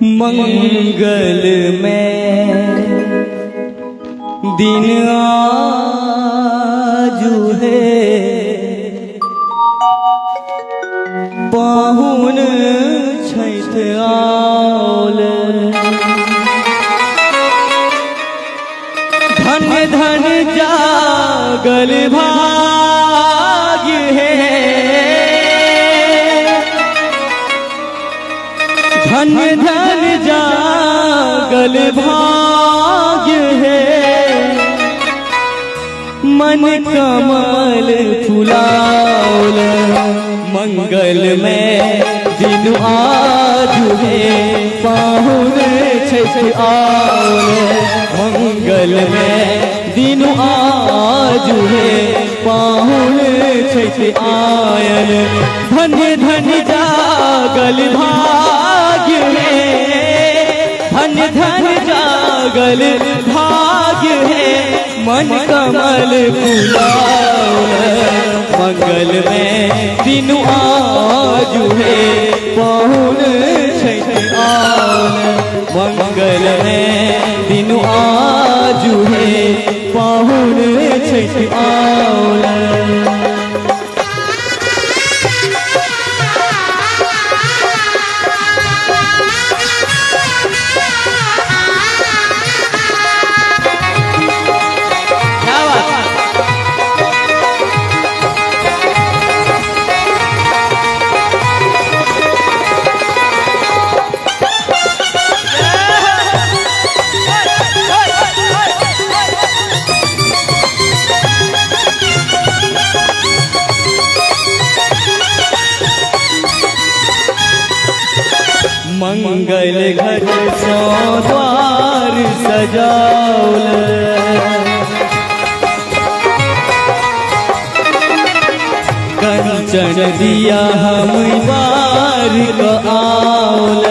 मंगल में दिन आजु है, पाहुन छैथ आउल। धन धन जागल भाग्य है, धन धन जागल भाग्य है, मन कमल फुलाउल। मंगल में दिन आज है, पाहुन छैठ आउल। मंगल में दिन आज है, पाहुन छैठ आयल। धन धन जागल भाग्य है, धन धन जागल भाग्य है, मन कमल फुलाउल। मंगल में दिन आज है, पाहुन छैठ आउल। मंगल में दिन आज है, पाहुन छैठ आउल। क्या बात। मंगल घर सो द्वार सजाउल, कंचन दिया हम बार क आउल।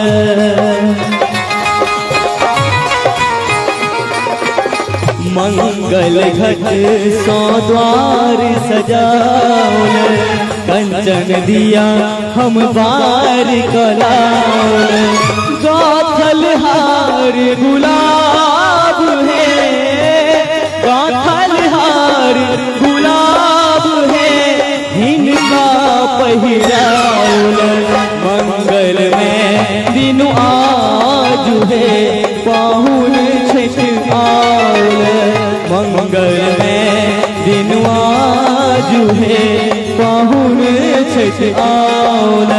मंगल घट सो द्वार सजाउल, कंचन दिया हम बार कलाउल। गाथल हार गुलाब है, गाथल हार गुलाब है, हिनका पहिराउल। मंगल में दिन आज है, पाहुन छैठ आउल। मंगल में दिन आज है, पाहुन छैठ आउल।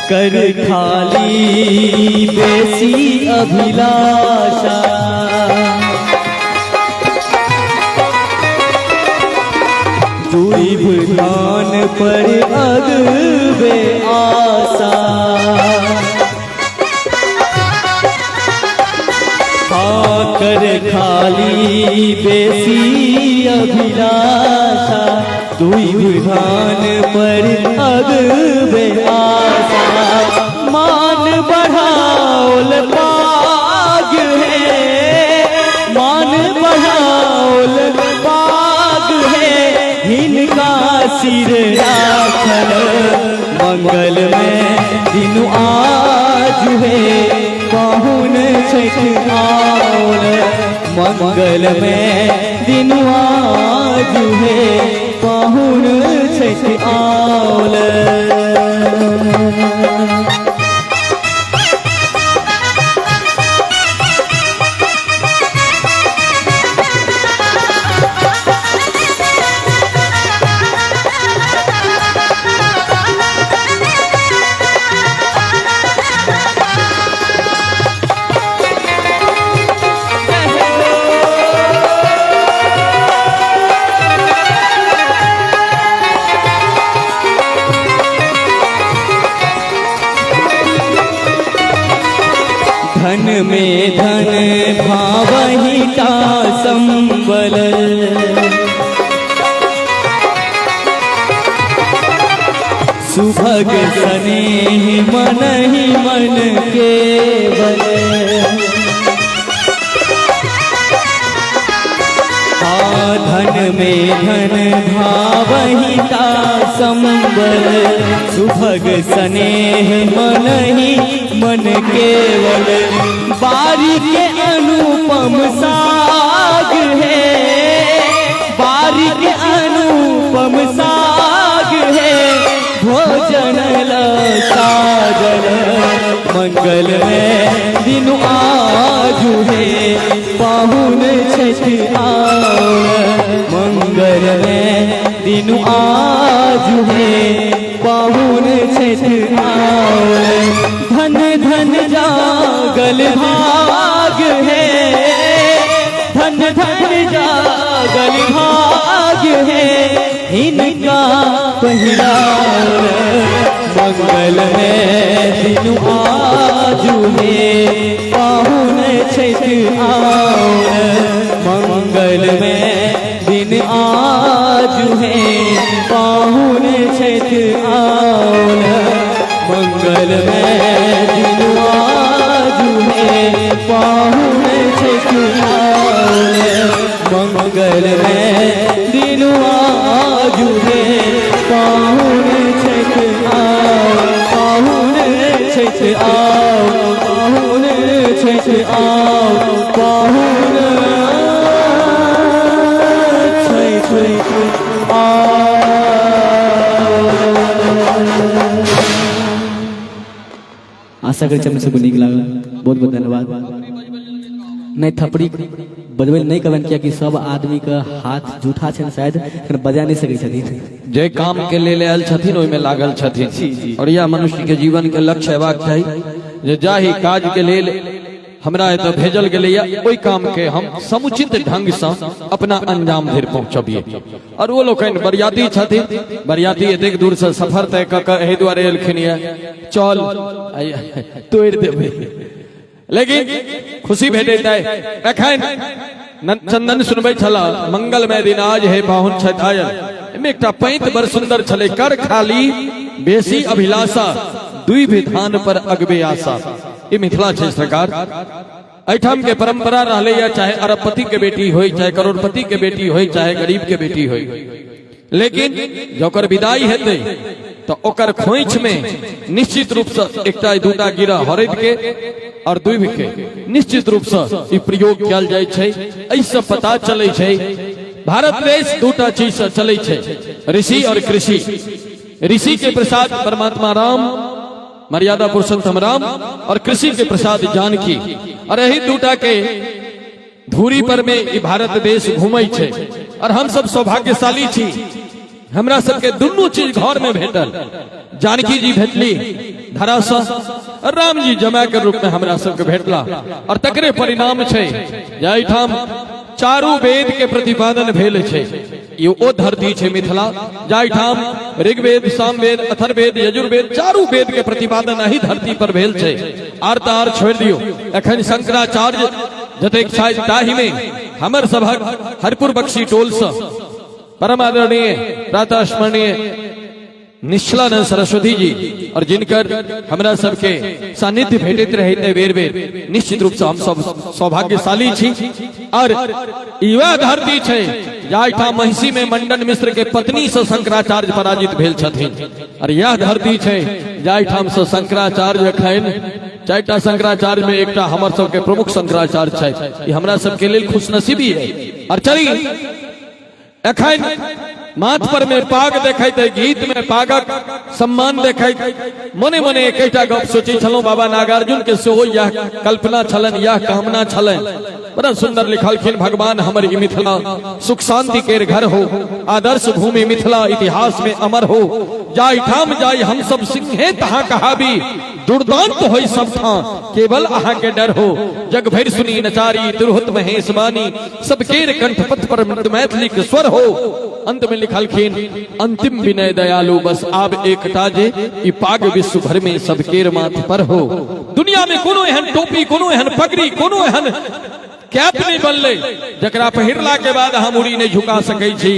कर खाली बेसी अभिलाषा, दुई धान पर अगबे आशा। हाँ कर खाली बेसी अभिलाषा, दुई धान पर अगबे आशा। मान बढ़ाउल पाग है, मान बढ़ाउल पाग है, हिनका सिर राखल। मंगल में दिन आज है, पाहुन छैठ आउल। मंगल में दिन आज है, पाहुन छैठ आउल। जय हो। में धन भावहि ता संबल। सुभग स्नेह मन ही मन केवल। धन में धन भावहि ता संबल, सुभग स्नेह मन ही मन केवल। बारी के अनुपम साग है, बारी के अनुपम साग है, भोजन साजल मंगल में दिन आजु है, पाहुन छठ आउल। मंगल में दिन आजु है, पाहुन छठ आउल। धन धन जागल भाग है, धन धन जागल भाग है, हिनका पहिरा मंगल में दिन आजु है, पाहुन छठ आउल। मंगल में दिन आजु है, पाहुन छठ आउल। मंगल में दिन आजु है, पाहुन छठ आउल। मंगल में दिन आजु है, पाहुन छठ आउल। पाहुन छठ आउल, पाहुन छठ आउल, पाहुन छठ आउल। आशा करै छी अपने सबके नीक लागल। बहुत बहुत धन्यवाद। नहि, थपड़ी बजबै लए नहि कहबनि, कियाकि सब आदमीके हाथ जूठा छनि, शायद एखन बजा नहि सकै छथिन। जे काम के लेल आयल छथिन ओहिमे लागल छथिन, और यह मनुष्य के जीवन के लक्ष्य हेबाक चाही जे जाहि काज के लेल हमरा एतऽ भेजल गेलैया ओहि काम के हम समुचित ढंग से अपना अंजाम धरि पहुंचबियै। और ओ लोकनि बरियाती छथिन, बरियाती एतेक दूर से सफर तय कऽ कऽ एहि दुआरे एलखिन ये, चल तोड़ि देबै, लेकिन खुशी भेटैत अइ। एखन चंदन सुनबै छला मंगलमय दिन आज हे पाहुन छथि आयल, एहिमे एकटा पैंत बड़ सुंदर छलै, कर खाली बेसी अभिलाषा दुई विधान पर अगबे आशा। ई मिथिला छै सरकार, एहिठाम के परंपरा रहलैया, चाहे अरबपति के बेटी होय, चाहे करोड़पति के बेटी होय, चाहे गरीब के बेटी होय, लेकिन जँ ओकर विदाई हेतै तऽ ओकर खोइछ में निश्चित रूप से एकटा दूटा गिरह हरदि के और दुभि के निश्चित रूप से ई प्रयोग कयल जाइ छै। एहिसँ पता चलै छै भारत देश दूटा चीज से चलै छै, ऋषि और कृषि। ऋषि के प्रसाद परमात्मा राम, मर्यादा पुरुषोत्तम राम, और कृषि के प्रसाद जानकी, और यही दूटा के धूरी पर में ई भारत देश घूमै छै। और हम सब सौभाग्यशाली छी, हमरा सबके दुनू चीज घर में भेटल। जानकी जी भेटली धरा से, और राम जी जमाय के रूप में हमरा सबके भेटला, और तकरे परिणाम छै जे एहिठाम चारू वेद के प्रतिपादन भेल छै। ई ओ धरती छै मिथिला जाहिठाम ऋग्वेद, सामवेद, अथर्ववेद, यजुर्वेद, चारू वेद के प्रतिपादन एही धरती पर भेल छै। आर तऽ आर छोड़ि दियौ, एखन शंकराचार्य जतेक छथि ताहि मे हमर सभक हरपुर बख्शी टोल सँ परम आदरणीय प्रातः स्मरणीय निश्चलानंद सरस्वती जी, और जिनकर हमरा सबके सानिध्य भेटैत रहैत बेर बेर, निश्चित रूप से हम सब सौभाग्यशाली छी। और ई वएह धरती छै जाहिठाम महिषी में मंडन मिश्र के पत्नी से शंकराचार्य पराजित भेल छथिन, और यह धरती छै जाहिठाम से शंकराचार्य एखन चारिटा शंकराचार्य में एकटा हमर सबके प्रमुख शंकराचार्य छथि। ई हमरा सबके लेल खुशनसीबी है। और चली एखन माथ पर में पाग देखैत, गीत में पागक सम्मान देखैत मने मने एकटा गप सोचै छलहुँ, बाबा नागार्जुन के सेहो यह कल्पना छलनि, यह कामना छलनि। बड़ा सुंदर लिखलखिन, भगवान हमर ई मिथिला सुख शांति केर घर हो, आदर्श भूमि मिथिला इतिहास में अमर हो, जाहि ठाम जाय हम सब सिंहे तहाँ कहाबी, दुर्दांत होई सब ठां केवल अहाँ के डर हो। जग भरि सुनी नचारी तिरहुत महेश बानी, सब केर कंठ पथ पर मैथिली के स्वर हो। अंत में लिखलखिन अंतिम विनय दयालु बस आब एकटा जे ई पाग विश्व भर में सब केर माथ पर हो। दुनिया में कोनो एहन टोपी, कोनो एहन पगड़ी, कोनो एहन कैप नहीं बनले जकरा पहिरला के बाद हम उड़ी नहीं झुका सकै छी।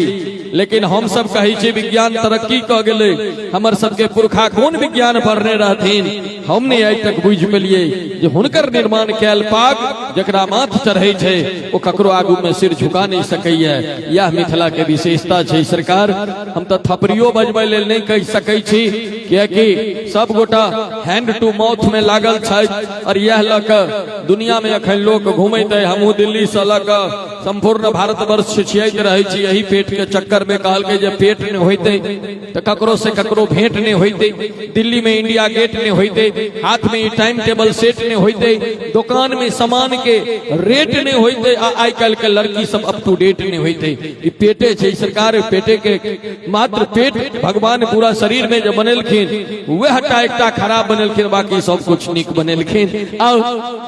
लेकिन हम सब कहै छी विज्ञान तरक्की क गेलै, हमर सबके पुरखा कोन विज्ञान पढ़ने रहथिन हम नहीं आइ तक बुझि पेलिए जे हुनकर निर्माण कैल पाग जकरा माथ चढ़ै छै ओ ककरो आगू में सिर झुका नहीं सकैया। यह मिथिला के विशेषता छै सरकार। हम तऽ थपड़ियो बजबै लेल नहीं कहि सकै छी कियाकि सब गोटा हैंड टू माउथ में लागल छथि और यह लऽ कऽ दुनिया में अखन लोक घूमैत है। हमहूँ दिल्ली से लऽ कऽ संपूर्ण भारतवर्ष छिछियाइत रहै छी एही पेट के चक्कर में। कहलकै जे पेट नहि होइतै तऽ ककरो से ककरो भेंट नहि होइतै, दिल्ली में इंडिया गेट नहि होइतै, हाथ में ई टाइम टेबल सेट नहि होइतै, दुकान में सामान के रेट नहि होइतै, आ आइ काल्हि के लड़की सब अप टू डेट नहि होइतै। ई पेटे छै सरकार, पेटे के मात्र पेट भगवान पूरा शरीर में जे बनेलखिन वएह टा एकटा खराब बनेलखिन, बाकी सब कुछ नीक बनेलखिन। आ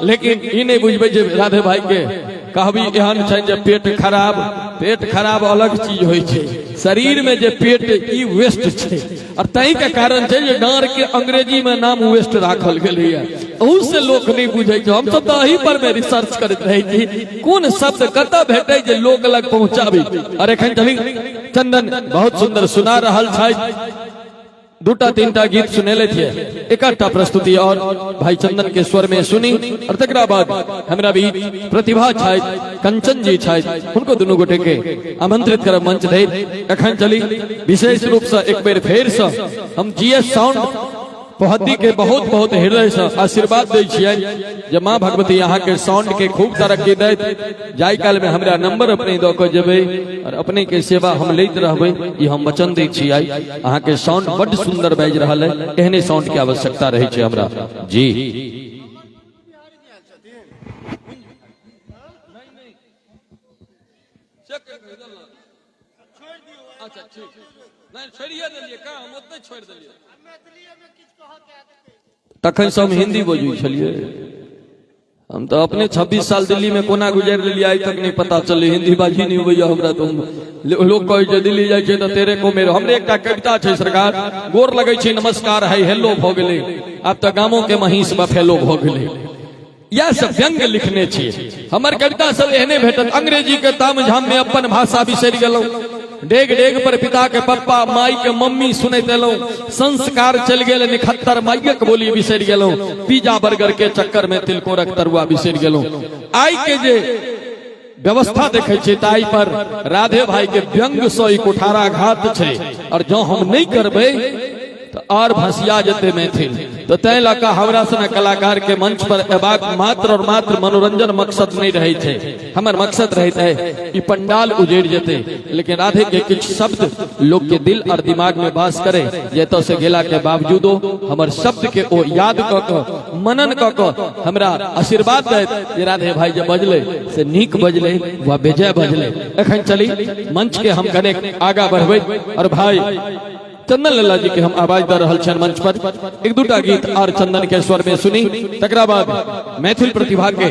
लेकिन ई नहि बुझबै जे राधे भाई के कहबी एहन छै जे पेट खराब, पेट खराब अलग चीज होइ छै, शरीर में जे पेट ई वेस्ट छै और ताहि के कारण छै जे डाँड़ के अंग्रेजी में नाम वेस्ट राखल गेलैया। अहू से लोक नहीं बुझै छै। हम सब तऽ एही पर में रिसर्च करैत रहै छी कोन शब्द कतऽ भेटै जे लोक लग पहुंचाबी। और एखन चली चंदन बहुत सुंदर सुना रहल छथि, दूटा तीनटा गीत सुनेले थे, एकटा प्रस्तुति और भाई चंदन के स्वर में सुनी और तकरा बाद हमरा भी प्रतिभा छथि कंचन जी छथि, हुनको दुनू गोटे के आमंत्रित करब मंच धरि। एखन चली विशेष रूप से एक बेर फेर से हम जीएस साउंड पोहद्दी के बहुत बहुत हृदय से आशीर्वाद दै छियनि जे माँ भगवती अहाँ के साउंड के खूब तरक्की दैत। जाय काल में हमरा नंबर अपने दऽ कऽ जेबै और अपने के सेवा हम लैत रहबै, ई हम वचन दै छियै। अहाँ के साउंड बड्ड सुंदर बाजि रहल है, एहने साउंड के आवश्यकता रहै छै हमरा। जी अच्छा ठीक नहीं छोड़िए देलिए का हम ओतने छोड़ देलिए। तखन से हम हिंदी बजै छलियै। हम तऽ अपने 26 साल दिल्ली में कोना गुजरि लेलियै आइ तक नहीं पता चललै। हिंदी बाजी नहीं होइया हमरा। तो लोग कहै छै दिल्ली जाइ छै तऽ तेरे को मेरे। हमरे एकटा कविता छै सरकार, गोर लगै छै नमस्कार है हेलो भऽ गेलै, आब तऽ गामो के महींस बफेलो भऽ गेलै। इएह सब व्यंग्य लिखने छियै। हमर कविता सब एहने भेटत। अंग्रेजी के ताम झाम में अपन भाषा बिसरि गेलहुँ, डेग डेग पर पिता के पप्पा माई के मम्मी सुनैत एलहुँ, संस्कार चलि गेल निखत्तर माइयक बोली बिसरि गेलहुँ, पिज्जा बर्गर के चक्कर में तिलकोरक तरुआ बिसरि गेलहुँ। आइ के जे व्यवस्था देखै छियै ताहि पर राधे भाई के व्यंग्य से ई कुठाराघात छै और जँ हम नहीं करबै तऽ और भसिया जेतै मैथिल। तऽ ताहि लऽ कऽ हमरा सन कलाकार के मंच पर अयबाक मात्र और मात्र मनोरंजन मकसद नहीं रहै छै। हमर मकसद रहैत है ई पंडाल उजड़ि जेतै लेकिन राधे के किछु शब्द लोक के दिल और दिमाग में वास करे, जे एतऽ से गेला के बावजूदो हमर शब्द के ओ याद कऽ कऽ मनन कऽ कऽ हमरा आशीर्वाद दैत जे राधे भाई जे बजलै से नीक बजलै वा बेजाय बजलै। एखन चली मंच के हम कनेक आगा बढ़बै और भाई चंदन लल्ला जी के हम आवाज दऽ रहल छनि मंच पर एक दूटा गीत आर चंदन के स्वर में सुनी, तकरा बाद मैथिल प्रतिभा के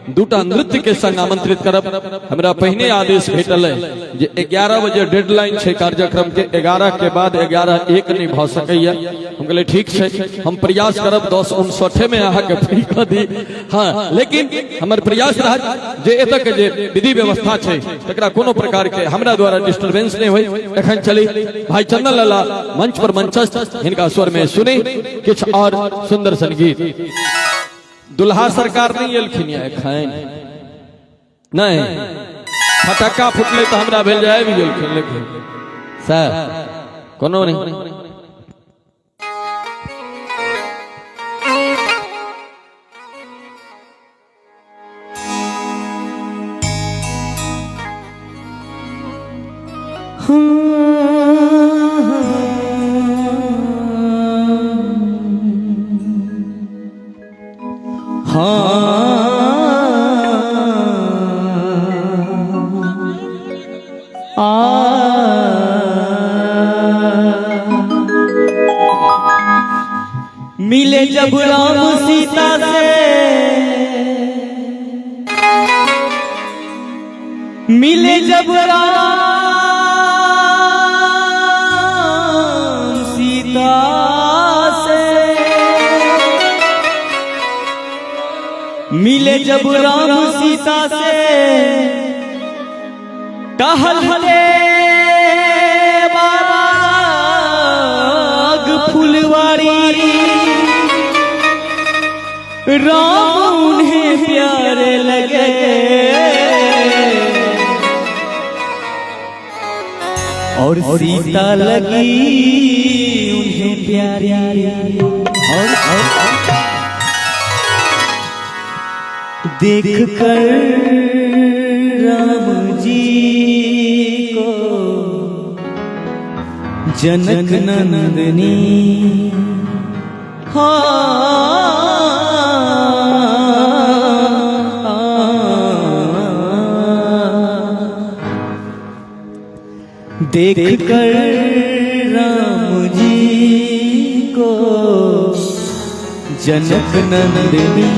दूटा नृत्य के संग आमंत्रित करब। हमरा पहिने आदेश भेटल है जे 11 बजे डेडलाइन छै कार्यक्रम के, 11 के बाद 11:01 नहीं भऽ सकैया। हम कहलियै ठीक छै, हम प्रयास करब 10:59 में अहाँके फ्री कऽ दी। हाँ, लेकिन हमर प्रयास रहत जे एतऽ के जे विधि व्यवस्था छै तकरा कोनो प्रकार के हमरा द्वारा डिस्टर्बेंस नहीं होय। एखन चली भाई चंदन लाला मंच पर मंचस्थ, हिनका स्वर में सुनी किछु और सुंदर सन गीत। दुल्हा सरकार नहीं एलखिन या एखन? नहीं, फटक्का फुटले तऽ हमरा भेल जे आबि गेलखिन, लेकिन सर कोनो नहीं। मिले जब राम सीता से, मिले जब राम सीता से, मिले जब राम सीता से, टहलते बाग फुलवारी, राम उन्हें प्यारे लगे। और सीता लगी उन्हें प्यारी। और देख कर राम जी को जनक नंदिनी, देख कर राम जी को जनक नंदिनी,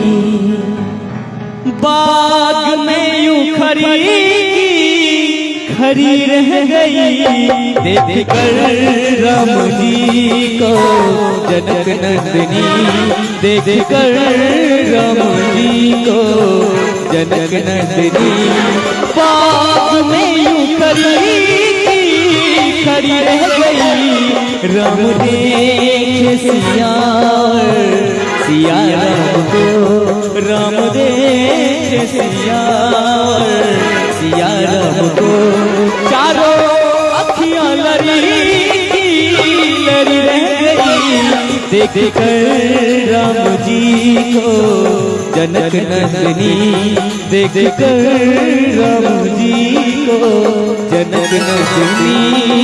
बाग में यूं खरी खरी रह गई। देख कर राम जी को जनक नंदिनी, देख कर राम जी को जनक नंदिनी, बाग में यूं खरी खरी रह गई। राम देखे सिया, सिया राम को, राम देखे सिया, सिया राम को, चारों अखियां लरी लरी रह गई। देख कर राम जी को जनक नंदिनी, देख कर राम जी को जनक नंदिनी।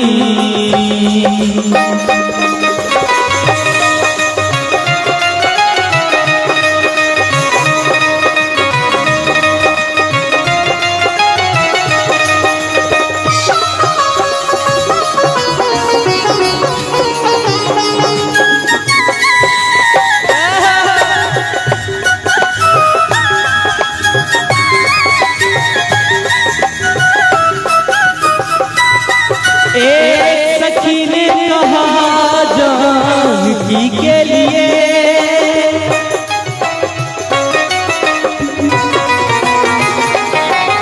एक सखी ने कहा जानकी के लिए,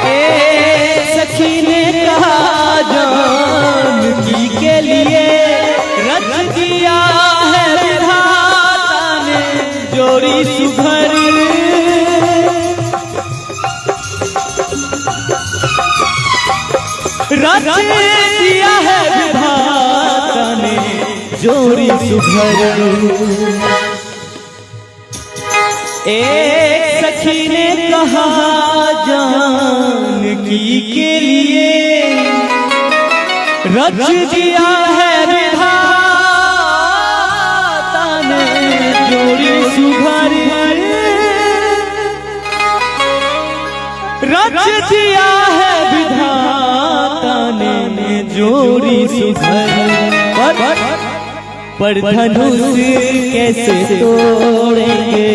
एक सखी ने कहा जानकी के लिए, रच दिया है विधाता ने जोड़ी सुभर। रच दिया है विधाता ने जोड़ी सुभर। एक सखी ने कहा जानकी के लिए, रच दिया है विधाता ने जोड़ी सुभर। रच दिया है विधाता ने जोड़ी सुभर। पर धनुष कैसे तोड़ेंगे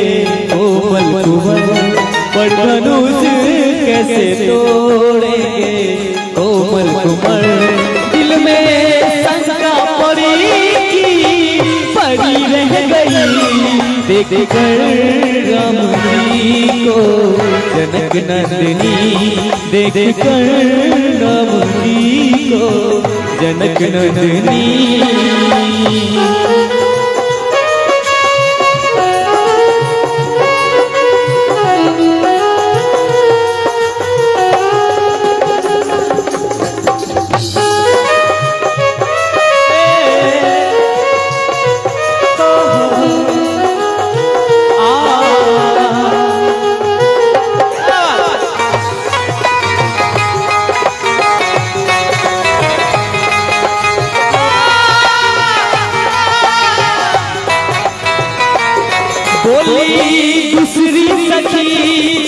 कोमल कुंवर, पर धनुष कैसे तोड़ेंगे कोमल कुंवर। दिल में शंका पड़ी की पड़ी रह गई। देख कर राम जी को जनक नंदिनी, देख कर राम जी को जनक नंदिनी। बोली दूसरी सखी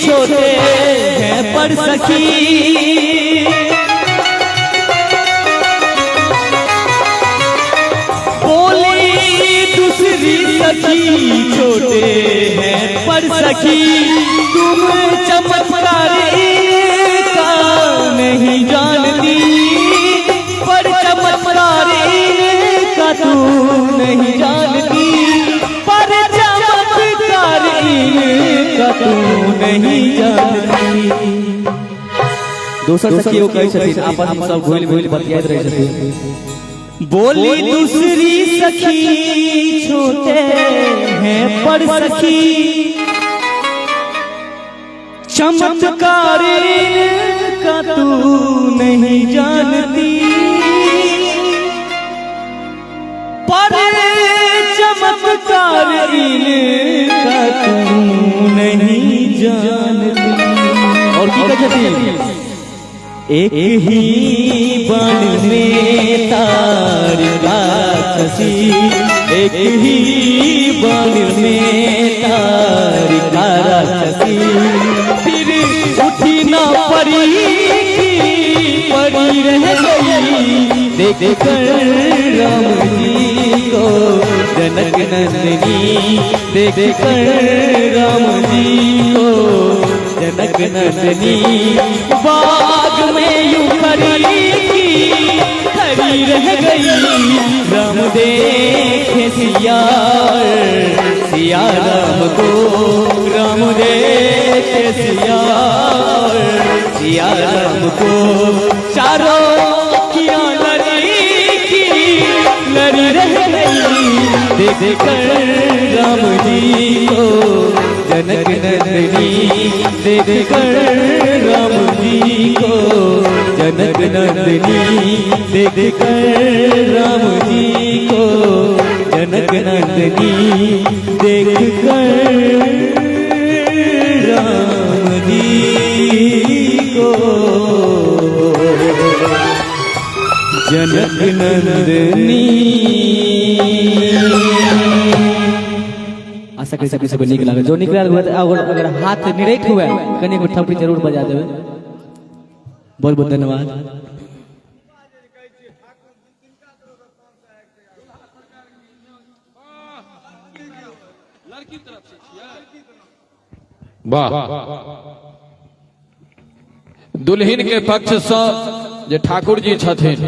छोटे हैं पर सखी, बोली दूसरी सखी सखी छोटे हैं पर सखी तुम चमत्कार का नहीं जानती, पर चमत्कार का तू नहीं जानती, पर चमत्कार का तू नहीं जानती। दोसर सखी ओ कहै छथिन, आपस में सब घुलि घुलि बतियाइत रहै छथिन। बोली दूसरी सखी छोटे हैं पर सखी चमत्कार का तू नहीं जानती, पर चमत्कार का तू नहीं जानती। और की कहै छथिन? एक ही बन में तारका शशि, एक ही बन में तारका शशि, फिर उठी ना परी की परी रह गई, देख कर राम जी को जनक नंदिनी, देख कर राम जी को जनक नंदिनी, बाग में यूं खरी की खरी रह गई, राम देखे सिया सिया राम को, राम देखे सिया सिया राम को, चारों किया लड़ी की लड़ी रह गई, देख कर राम जी को जनक नंदिनी, देख कर राम जी को जनक नंदिनी, देख कर राम जी को जनक नंदिनी, देख कर राम जी को जनक नंदिनी। आशा करै छी अपने सबके नीक लागल। जो नीक लागल हुए अगर अगर हाथ निरैठ हुए कनी एक थप्पी जरूर बजा देबै। बहुत बहुत धन्यवाद। वाह, दुल्हिन के पक्ष से जे ठाकुर जी छथिन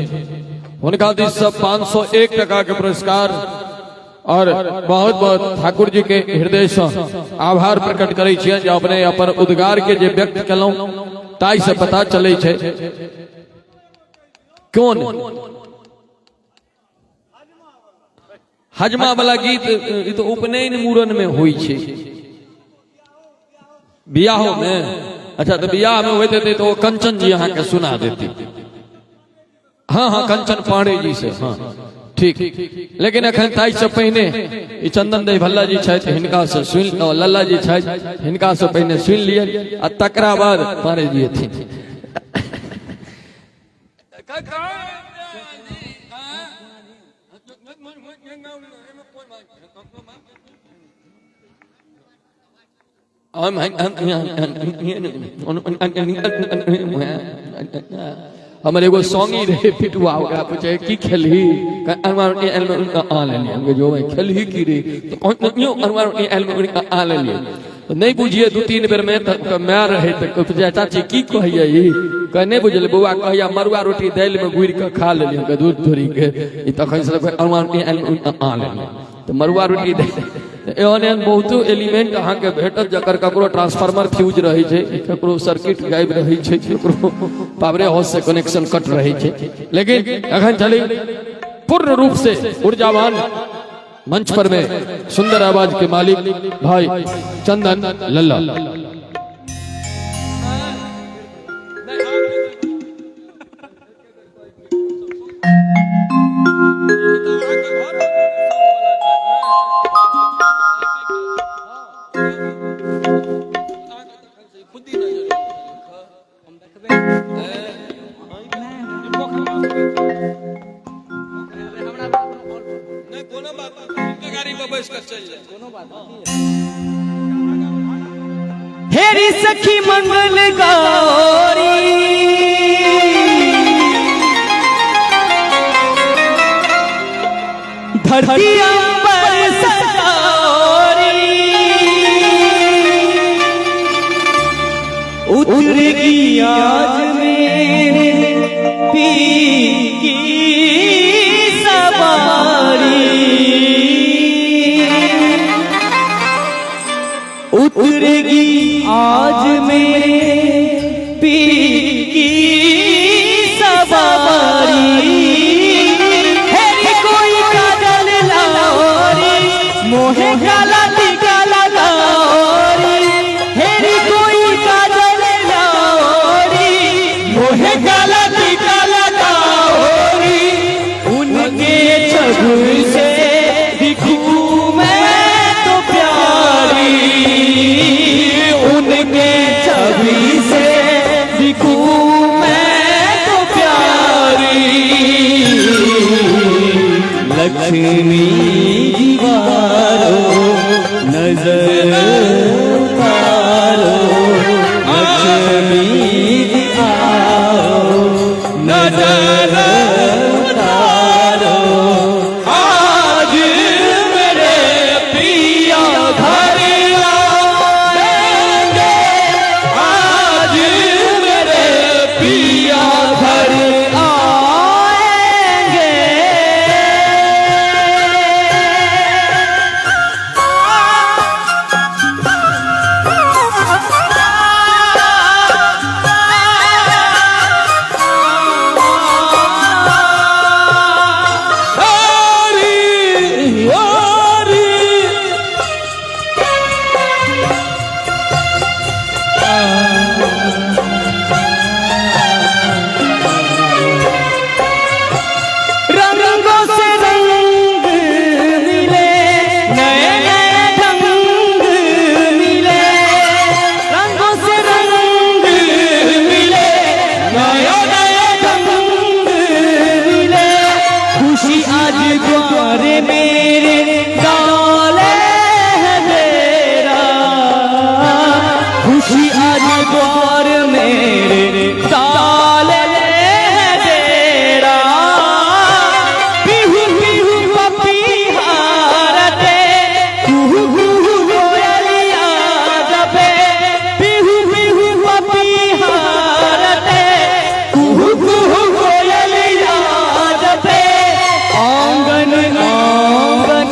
हुनका दिस से 501 टका के पुरस्कार और बहुत बहुत ठाकुर जी के हृदय से आभार प्रकट करै छियनि जे अपने अपन उद्गार के जे व्यक्त केलहुं ताहि से पता चलै छै कोन हजमा वाला गीत ई तो उपनयन मूड़न में होइ छै, बियाहो में। अच्छा, तो बियाह में होइत हेतै तो ओ कंचन जी अहाँके सुना देती। हाँ हाँ, कंचन पांडे जी से, हाँ ठीक। लेकिन अखन ताहि से पहिने ई चंदन देव भल्ला जी छथि, हिनका से सुनि, लल्ला जी छथि, हिनका से पहिने सुनि लिअ आ तकरा बाद पांडे जी एथिन। हमर एगो सॉन्गी रहे पिटुआ, ओकरा पूछे की खेलही, आ लेलियै। हम जो खेलही की रे, आ लेलियै। नहीं बुझिए दू तीन बेर में तऽ माय रहे तऽ चाची की कहैया ई, कहे नहीं बुझल बौआ, कहैया मरुआ रोटी दालि में गुड़ि कऽ खा लेलियै। हम दूध थोड़ी के ई तखन से आ लेलियै तऽ मरुआ रोटी दालि। एहन एहन बहुतो एलिमेंट अहाँके भेटत जकर ककरो ट्रांसफार्मर फ्यूज रहै छै, ककरो सर्किट गायब रहै छै, ककरो पावरे हाउस से कनेक्शन कट रहै छै। लेकिन अखन चली पूर्ण रूप से ऊर्जावान मंच पर में सुंदर आवाज के मालिक भाई चंदन लल्ला। हेरी सखी मंगल गौरी, धरती अंबर सजाओरी, आज मेरे पी की सवारी, उतरेगी आज मेरे पी की सवारी। हेरी कोई काजल लाओरी, मोहे काला टीका लगाओरी। हेरी कोई काजल लाओरी, मोहे काला टीका लगाओरी। उनके छवि से दिखूं मैं तो प्यारी, उनके छवि से दिखूं मैं तो प्यारी। लक्ष्मी जी वारो नजर उतारो, लक्ष्मी जी आओ नजर उतारो। आज मेरे पिया घर आएंगे, आज मेरे पिया घर आएंगे। हरी हरी। रंगों से रंग मिले, नए नए ढंग मिले। रंगों से रंग मिले, नए नए ढंग मिले। खुशी आज द्वारे मेरे डाले है मेरा, खुशी आज द्वार मेरे डाले है तेरा। पिहू पिहू पपीहारते, कुहू कुहू कोयलिया जपे। पिहू पिहू पपीहारते, कुहू कुहू कोयलिया जपे। आंगन आंगन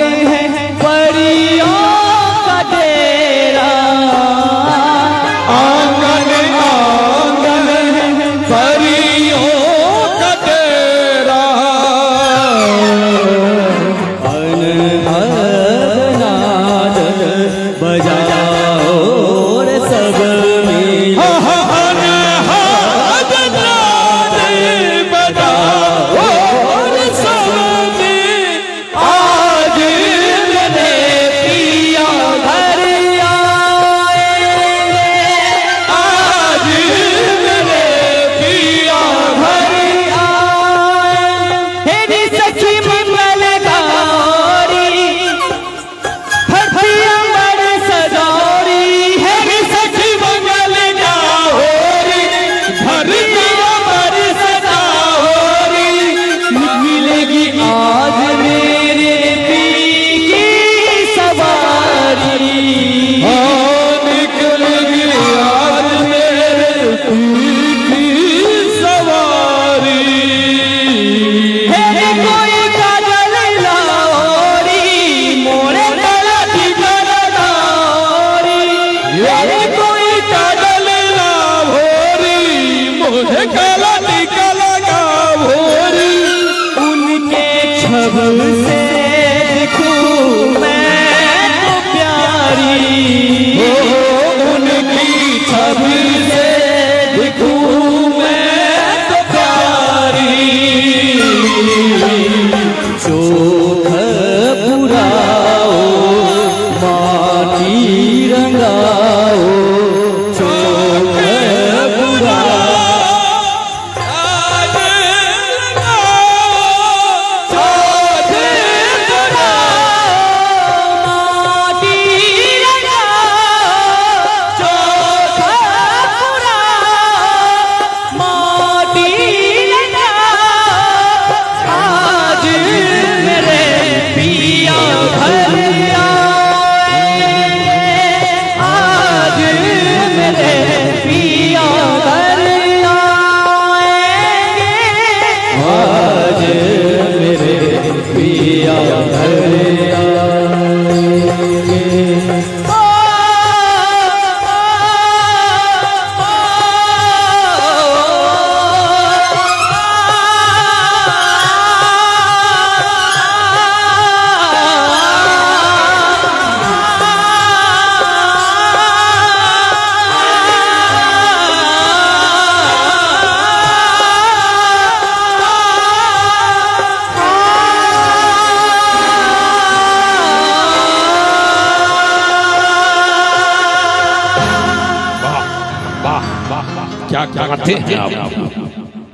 क्या गाते हैं आप,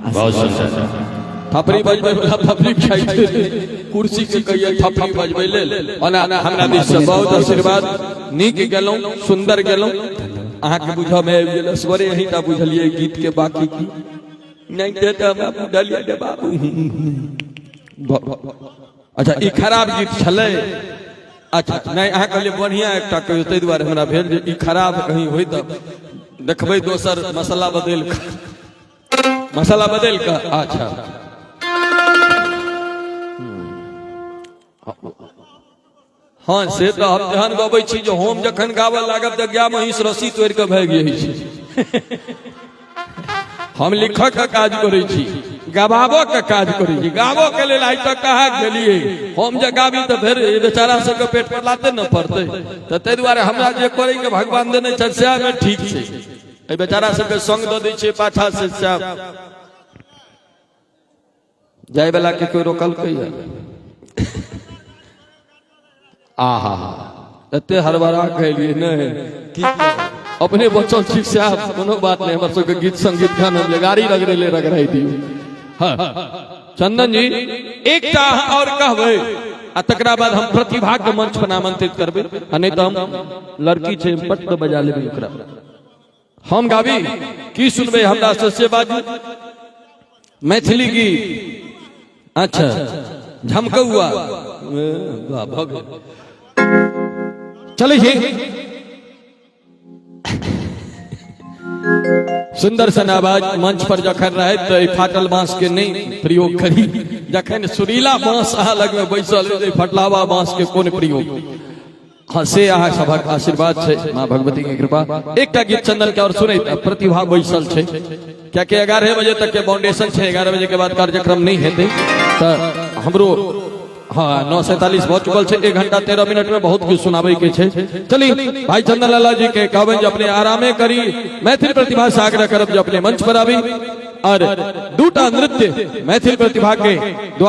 बहुत सुंदर। थपड़ी बजबै वाला थपड़ी खाइ छै, कुर्सी के कहिए थपड़ी बजबै लेल। ओना हमरा दिस से बहुत आशीर्वाद। नीक गेलहुँ, सुंदर गेलहुँ। अहाँके बुझऽ मे आबि गेल, असगरे अहींटा बुझलियै गीत के, बाकी की नहि ते तऽ हमरा बुझलियै रे बाबू। अच्छा, ई खराब गीत छलै? अच्छा नहि, अहाँ कहलियै बढ़िआँ एकटा कहियौ, ताहि दुआरे हमरा भेल जे ई खराब कहीं होय तऽ देखबै दोसर मसाला बदलि कऽ, मसाला बदलि कऽ। अच्छा हँ, से तऽ हम जहन गबै छी जे हम जखन गाबऽ लागब तऽ गाय महींस रस्सी तोड़ि कऽ भागि जाइ छै। हम लिखऽ के काज करै छी, गबाबऽ के काज करै छी। गाबऽ के लेल आइ तक कहाँ गेलियै? हम जे गाबी तऽ फेर ई बेचारा सबके पेट पर लाते ने पड़तै, तऽ ताहि दुआरे हमरा जे करै के भगवान देने छथि सएह मे ठीक छै। एहि बेचारा सबके संग दऽ दै छियै पाछा से सएह जाय वाला के कोई रोकलकै? आहा, एते हड़बड़ा के एलियै नहि की अपने बचल छी सएह। कोनो बात नहि, हमर सबके गीत संगीत गान हम जे गाड़ी रगड़ेले रगड़ाइ दियौ। हँ चंदन जी, एकटा अहाँ आओर कहबै आ तकरा बाद हम प्रतिभा के मंच पर आमंत्रित करबै, आ नहि तऽ हम लड़की छै पट दऽ बजा लेबै ओकरा। हम गाबी की सुनबै हमरा से से बाजू। मैथिली गीत? अच्छा, झमकौआ। वाह, भऽ गेल। चलै छी। सुंदर सन आवाज मंच पर जखन रहैत तऽ एहि फाटल बांस के नहि प्रयोग करी। जखन सुरीला बांस अहाँ लग में बैसल अछि, एहि फटलावा बांस के कोन प्रयोग? हाँ, से अहाँ सभक आशीर्वाद छै, माँ भगवती के कृपा। एकटा गीत चंदन के और सुनैत प्रतिभा बैसल छै, कियाकि 11 बजे तक के फाउंडेशन छै, 11 बजे के बाद कार्यक्रम नहीं हेतै। तऽ हमरो हाँ 9:47 भऽ चुकल छै, 1 घंटा 13 मिनट में बहुत कुछ सुनाबै के छै। चली भाई चंदन लाला जी के कहबनि जे अपने आरामे करी। मैथिल प्रतिभा से आग्रह करब जे अपने मंच पर आबी और दूटा नृत्य मैथिल प्रतिभा के द्वारा।